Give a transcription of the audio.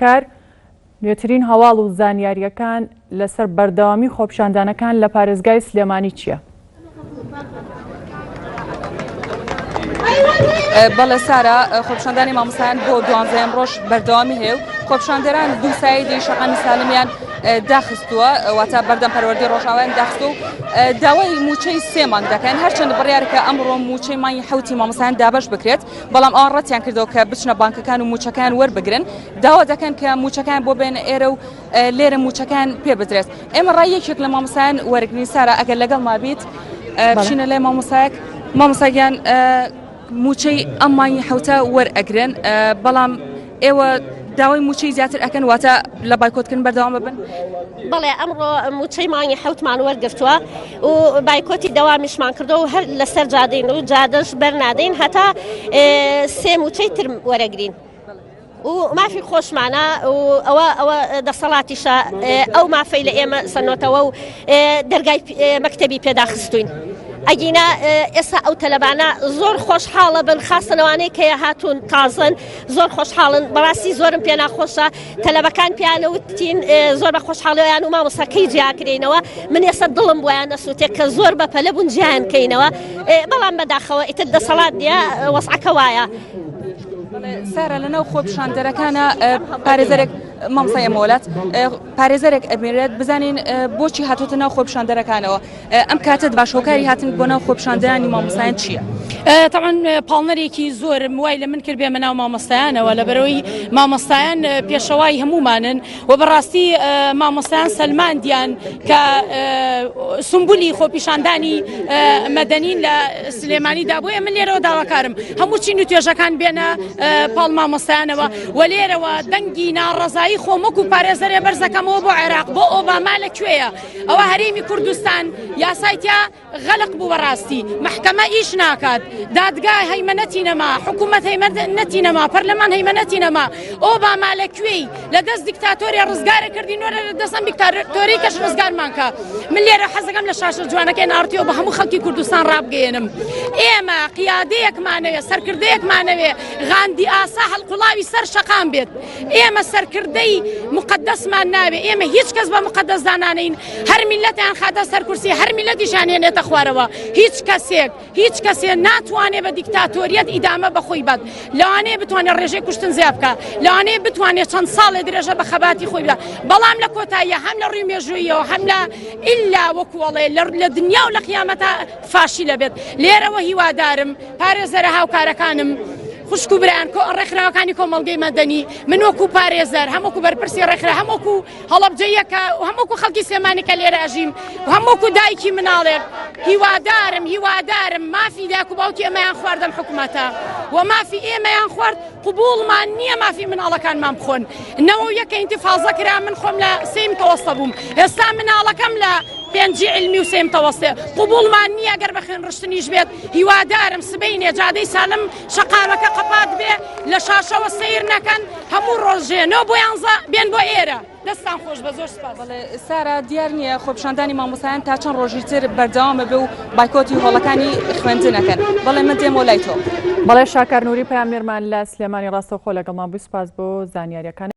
کار، نوێترین هەواڵ و زانیارییەکان لەسەر بەردەوامی خۆپیشاندانەکان لە پارێزگای سلێمانی چییە؟ بەڵێ سارا خۆپیشاندانی مامۆستایان بۆ دوانزەیەم ڕۆژ بەردەوامی هەیە و خۆپیشاندەران دوو سایدی شەقامی سالمیان داخستووە واتە بەردەم پەروەردەی ڕۆژاوایان داخستووە و داوای مووچەی سێ مانگ دەکەن هەرچەند بڕیارکە ئەمڕۆ مووچەی مانگی حەوتی مامۆستایان دابەش بکرێت بەڵام ئەوان ڕەتیان کردەوە کە بچنە بانکەکان و مووچەکەیان وەربگرن، داوا دەکەن کە مووچەکەیان بۆ بێنە ئێرە و لێرە مووچەکەیان پێ بدرێت. ئێمە ڕای یەکێک لە مامۆستایان وەرگرین سارا ئەگەر لەگەڵما بیت بچینە لای مامۆستایەک. مامۆستا گیان مووچەی ئەم مانگی حەوتە وەرئەگرن بەڵام ئێوە داوای مووچەی زیاتر ئەکەن واتە لە بایکۆتکردن بەردەوام ببن؟ بەڵێ ئەمڕۆ مووچەی مانگی حەوتمان وەرگرتووە و بایکۆتی دەوامیشمان کردەوە و هەر لەسەر جادەین و جادەش بەرنادەین هەتا سێ مووچەی تر وەرەگرین. و مافی خۆشمانە و ئەوە ئەوە دەسەڵاتیشە ئەو مافەی لە ئێمە سەنۆتەوە و دەرگای مەکتەبی پێداخستوین. ئەگینا ئێستا ئەو تەلەبانە زۆر خۆشحاڵە بن خاستەنەوانەی کە هاتوون تازن زۆر خۆشحاڵن بەڕاستی زۆرم پێ ناخۆشە تەلەبەکان پیانە وتین زۆر بە خۆشحاڵیان و مامۆستا کەی جیاکرێینەوە من ئێستا دڵم بۆیان نەسووتێ کە زۆر بە پەلە بوون جیان کەینەوە بەڵام بەداخەوە ئیتر دەسەڵات نییە وەسعەکە وایە. سارا لەناو خۆپیشاندەرەکانە پارێزەرێک مامۆستای ئەمۆلات پارێزەرێک ئەبینرێت بزانین بۆچی هاتوتە ناو خۆپیشاندەرەکانەوە ئەم کاتەت باش هۆکاری هاتن بۆ ناو خۆپیشاندانی مامۆستایان چییە؟ تەبعەن پاڵنەرێکی زۆرم وای لە من کرد بێمە ناو مامۆستایانەوە لەبەرەوەی مامۆستایان پێشەوای هەمومانن و بەڕاستی مامۆستایان سەلماندیان کە سمبولی خۆپیشاندانی مەدەنین لە سلێمانیدا بۆیە من لێرەوە داواکارم هەموو چین و توێژەکان بێنە پاڵ مامۆستایانەوە و لێرەوە دەنگی ناڕەزایی خۆم وەکو پارێزەرێ بەرزەکەمەوە بۆ عێراق بۆ ئۆباما لە کوێیە ئەوە هەرێمی کوردستان یاسای تیا غەلق بوو بەڕاستی مەحکەمە ئیش ناکات دادگا هەیمەنەتی نەما حکوومەت هەیمەنەتی نەما پەرلەمان هەیمەنەتی نەما ئۆباما لە کوێی لە دەست دیکتاتۆری ڕزگارە کردی نۆرە لە دەستم دیکتاتۆری کەش ڕزگارمان کە من لێرە حەزەکەم لە شاشە جوانەکەی ناڕتیەوە بە هەموو خەڵکی کوردستان ڕابگەیەنم ئێمە قیادەیەکمانەوێ سەرکردەیەکمانەوێ غاندی ئاسا هەڵقوڵاوی سەر شەقام بێت ئێمە سەرکردەی موقەدەسمان ناوێ، ئێمە هیچ کەس بە موقەدەس دانانێین، هەر میللەتیان خاتە سەر کورسی، هەر میللەتیشیان هێنێتە خوارەوە، هیچ کەسێک، هیچ کەسێ ناتوانێ بە دیکتاتۆریەت ئیدامە بە خۆی بات، لەوانەیە بتوانێ ڕێژەی کوشتن زیاد بکا، لەوانەیە بتوانێ چەند ساڵێ درێژە بە خەباتی خۆی بدا، بەڵام لە کۆتاییا هەم لە ڕووی مێژووییەوە هەم لە ئیلا وەکوو ئەڵێ لە دنیا و لە قیامەتا فاشیلە بێت، لێرەوە هیوادارم پارێزەرە هاوکارەکانم، خوشک و برایان، ڕێکخراوەکانی کۆمەڵگەی مەدەنی، من وەکو پارێزەر، هەم وەکو بەرپرسی ڕێکخرا، هەم وەکو هەڵەبجەیەکە و هەم وەکو خەڵکی سلێمانی کە لێرە ئەژیم و هەم وەکو دایکی مناڵێک، هیوادارم، هیوادارم مافی دایک و باوکی ئێمەیان خوارد ئەم حکومەتە و مافی ئێمەیان خوارد، قبوڵمان نییە مافی مناڵەکانمان بخۆن. نەوە و یەک کە ئینتیفازە کرا من خۆم لە سێی متەوەستە بووم، ئێستا مناڵەکەم لە پێنجی عیلمی و سێی متەوەستێ، قبوڵمان نییە گەر بە خوێنڕشتنیش بێت، هیوادارم سبەینێ جادەی سالم شەقامەکە قەپات بێ لە شاشەوە سەیر نەکەن هەموو ڕۆژێ نۆ بۆ یانزە بێن بۆ ئێرە دەستان خۆش بە زۆر سپاس. بەڵێ سارا دیار نییە خۆپیشاندانی مامۆستایان تا چەند ڕۆژی تر بەردەوام بێ و بایکۆتی هۆڵەکانی خوێندن ئەکەن بەڵێ من دێمەوە لای تۆ. بەڵێ شاکار نوری پەیامنێرمان لە سلێمانی ڕاستەوخۆ لەگەڵمان بووی سوپاس بۆ زانیاریەکانت.